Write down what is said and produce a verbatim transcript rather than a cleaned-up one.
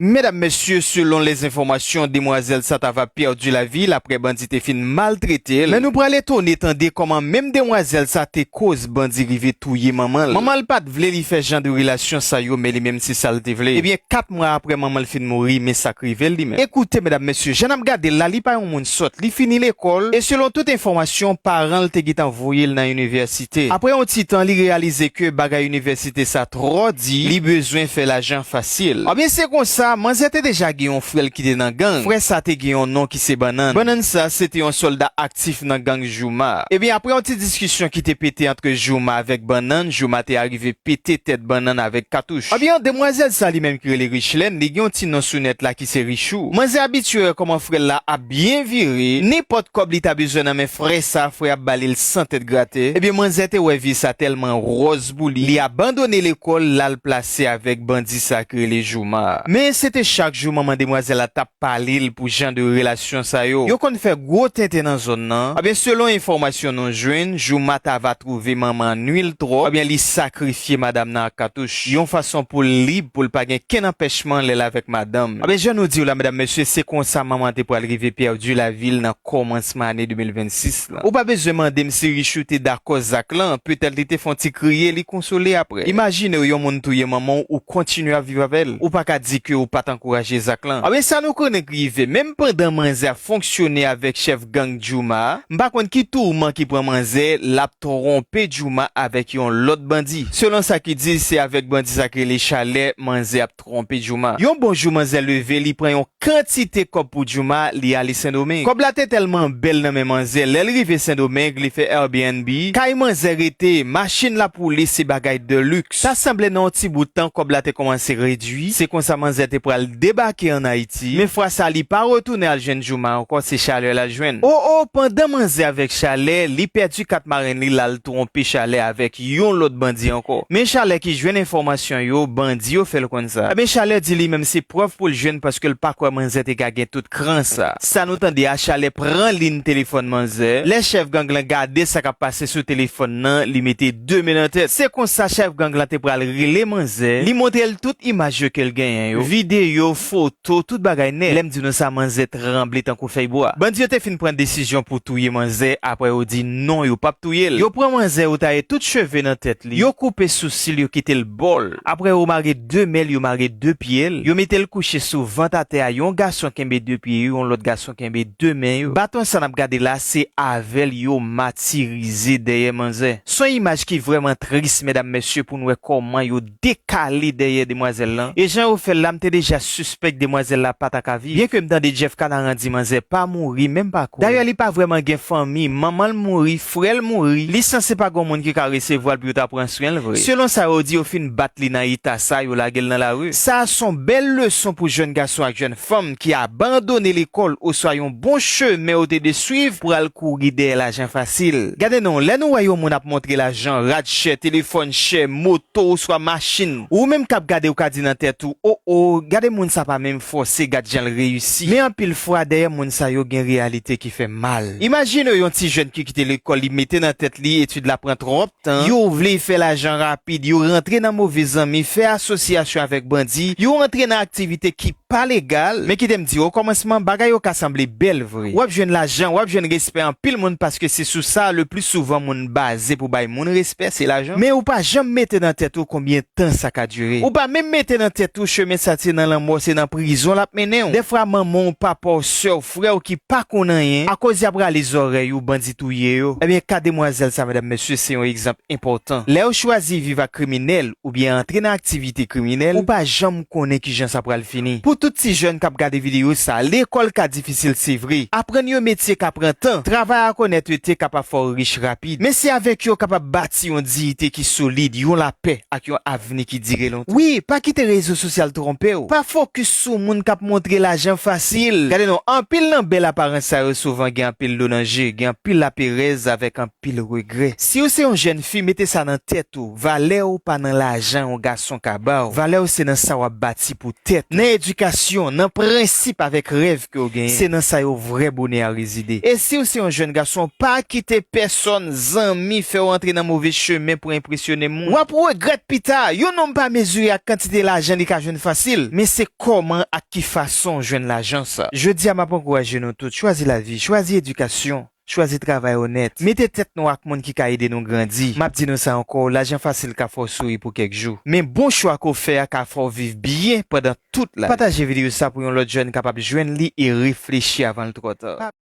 Medam, mesye, selon lèzenfòmasyon, demwazèl sa ta va pèdi lavi l aprè bandi te fin maltrete l. Men nou pral etone tande kòman menm demwazèl sa te koz bandi rive touye manman l. Manman l pa t vle li fè jan de relasyon sa yo, men li menm se sa l te vle. Ebyen, kat mwa aprè manman l fin mouri, men sa k rive l li menm. Ekoute, medam, mesye, jan n ap gade l la, li pa yon moun sòt. Li fini lekòl, e selon tout enfòmasyon, paran l te gentan voye l nan inivèsite. Aprè yon ti tan, li reyalize ke bagay inivèsite sa twò di, li bezwen fè lajan fasil. Ebyen, se konsa, manzè te deja gen yon frè l ki te nan gang. Frè sa te gen yon non ki se Bannann. Bannann sa, se te yon sòlda aktif nan gang Jouma. Ebyen, aprè yon ti diskisyon ki te pete ant Jouma avèk Bannann, Jouma te arive pete tèt Bannann avèk katouch. Ebyen, demwazèl sa li menm ki rele Richlèn, li gen yon ti non sou nèt la ki se Richou. Manzè abitye wè kòman frè l la ap byen vire, nenpòt kòb li ta bezwen nan men frè sa, frè ap ba li l san tèt grate. Ebyen, manzè te wè vi sa tèlman wòz pou li, li abandone lekòl, l al plase avèk bandi sa ki rele Jouma. Men se te chak jou manman demwazèl la t ap pale l pou jan de relasyon sa yo. Yo konn fè gwo tenten nan zòn nan. Ebyen, selon enfòmasyon nou jwenn, Jouma ta va twouve manman an nwil twòp, ebyen, li sakrifye madanm nan ak katouch, yon fason pou l lib, pou l pa gen kenn anpèchman lè l avèk madanm. Ebyen, jan nou di w la, medam, mesye, se konsa manman an te pral rive pèdi lavi l nan kòmansman ane de mil vennsis la. Ou pa bezwen mande m si Richou te dakò zak lan, petèt li te fè yon ti kriye, li konsole aprè. Imajine w yon moun touye manman w, ou kontinye ap viv avè l. Ou pa ka di ke ou pa t ankouraje zak lan. Ebyen, sa nou konnen k rive, menm pandan manzè ap fonksyone avèk chèf gang Jouma a, m pa konn ki tourman ki pran manzè, l ap twonpe Jouma avèk yon lòt bandi. Selon sa ki di, se avèk bandi sa ki rele Chalè, manzè ap twonpe Jouma. Yon bon jou, manzè leve, li pran yon kantite kòb pou Jouma, li ale Sendomeng. Kòb la te tèlman bèl nan men manzè, lè l rive Sendomeng, li fè Airbnb, kay manzè rete, machin l ap woule, se bagay de luxe. Sa sanble nan yon ti bout tan, kòb la te kòmanse redui. Se konsa manzè te pral debake ann Ayiti. Men fwa sa, li pa retounen al jwenn Jouma ankò, se Chalè l al jwenn. O, o, pandan manzè avèk Chalè, li pèdi kat marenn li, l al twonpe Chalè avèk yon lòt bandi ankò. Men Chalè ki jwenn enfòmasyon yo, bandi yo fè l konn sa. Ebyen, Chalè di li menm se prèv pou l jwenn paske l pa kwè manzè te ka gen tout kran sa. Sa nou tande a, Chalè pran liy telefòn manzè. Lè chèf gang lan gade sa k ap pase sou telefòn nan, li mete de men nan tèt. Se konsa chèf gang lan te pral rele manzè. Li montre l tout imaj yo ke l genyen yo, videyo, foto, tout bagay nèt. Lè m di nou sa, manzè tranble tankou fèy bwa. Bandi yo te fin pran desizyon pou touye manzè, aprè yo di non, yo p ap touye l. Yo pran manzè, yo taye tout cheve nan tèt li, yo koupe sousi l, yo kite l bòl. Aprè yo mare de men l, yo mare de pye l, yo mete l kouche sou vant atè a, yon gason kenbe de pye yo, yon lòt gason kenbe de men yo. Baton sa n ap gade la, se avè l yo matirize dèyè manzè. Se yon imaj ki vrèman tris, medam, mesye, pou n wè kòman yo dekale dèyè demwazèl lan. E jan yo fè l la, m te deja sispèk demwazèl la pa ta ka viv. Byenke m tande Jeff Canaran di manzè pa mouri, men m pa kwè. Dayè, li pa vrèman gen fanmi. Manman l mouri, frè l mouri. Li sanse pa gen moun ki ka resevwa l pou yo ta pran swen l vre. Selon sa yo di, yo fin bat li nan eta sa, yo lage l nan lari. Sa a se yon bèl leson pou jèn gason ak jèn fanm ki abandone lekòl oswa yon bon chemen yo te dwe swiv pou al kouri dèyè lajan fasil. Gade non, lè nou wè yon moun ap montre lajan, rad chè, telefòn chè, moto oswa machin, ou menm k ap gade, ou ka di nan tèt ou, o, o, gade moun sa pa menm fòse, gad jan l reyisi. Men anpil fwa, dèyè moun sa yo gen reyalite ki fè mal. Imajine w yon ti jèn ki kite lekòl, li mete nan tèt li etid la pran twòp tan, yo vle fè lajan rapid, yo rantre nan move zanmi, fè asosyasyon avèk bandi, yo rantre nan aktivite ki pa legal, men kite m di w, okòmansman, bagay yo ka sanble bèl vre. W ap jwenn lajan, w ap jwenn respè anpil moun paske se sou sa, le pli souvan, moun baze pou bay moun respè, se lajan. Men ou pa janm mete nan tèt ou konbyen tan sa ka dire. Ou pa menm mete nan tèt ou chemen sa se nan lanmò, se nan prizon l ap mennen w. Dèfwa manman w, papa w, sè w, frè w ki pa konn anyen, akoz y ap rale zòrèy ou, bandi touye yo. Ebyen, ka demwazèl sa, medam, mesye, se yon egzanp enpòtan. Lè yo chwazi viv ak kriminèl oubyen antre nan aktivite kriminèl, ou pa janm konnen kijan sa pral fini. Pou tout ti jèn k ap gade videyo sa, lekòl ka difisil, se vre. Aprann yo metye ka pran tan. Travay ak onètete ka pa fè w rich rapid, men se avèk yo w kapab bati yon diyite ki solid, yon lapè ak yon avni ki dire lontan. Wi, pa kite rezo sosyal twonpe w. Pa fokis sou moun k ap montre lajan fasil. Gade non, anpil nan bèl aparans sa yo souvan gen anpil dlo nan je, gen anpil laperèz avèk anpil regrè. Si w se yon jèn fi, mete sa nan tèt ou, valè w pa nan lajan yon gason ka ba w. Valè w se nan sa w ap bati pou tèt ou, nan edikasyon, nan prensip avèk rèv ke w genyen. Se nan sa yo vrè bonè a rezide. E si w se yon jèn gason, pa kite pèsonn, zanmi, fè w antre nan move chemen pou enpresyone moun. W ap regrèt pita. Yon nonm pa mezire ak kantite lajan li ka jwenn fasil. Men se kòman ak ki fason w jwenn lajan sa. Jodi a, m ap ankouraje nou tout, chwazi lavi, chwazi edikasyon, chwazi travay onèt. Mete tèt nou ak moun ki ka ede nou grandi. M ap di nou sa ankò, lajan fasil ka fè w souri pou kèk jou. Men bon chwa ke w fè a ka fè w viv byen pandan tout lavi. Pataje videyo sa pou yon lòt jèn kapab jwenn li e reflechi avan l twò ta.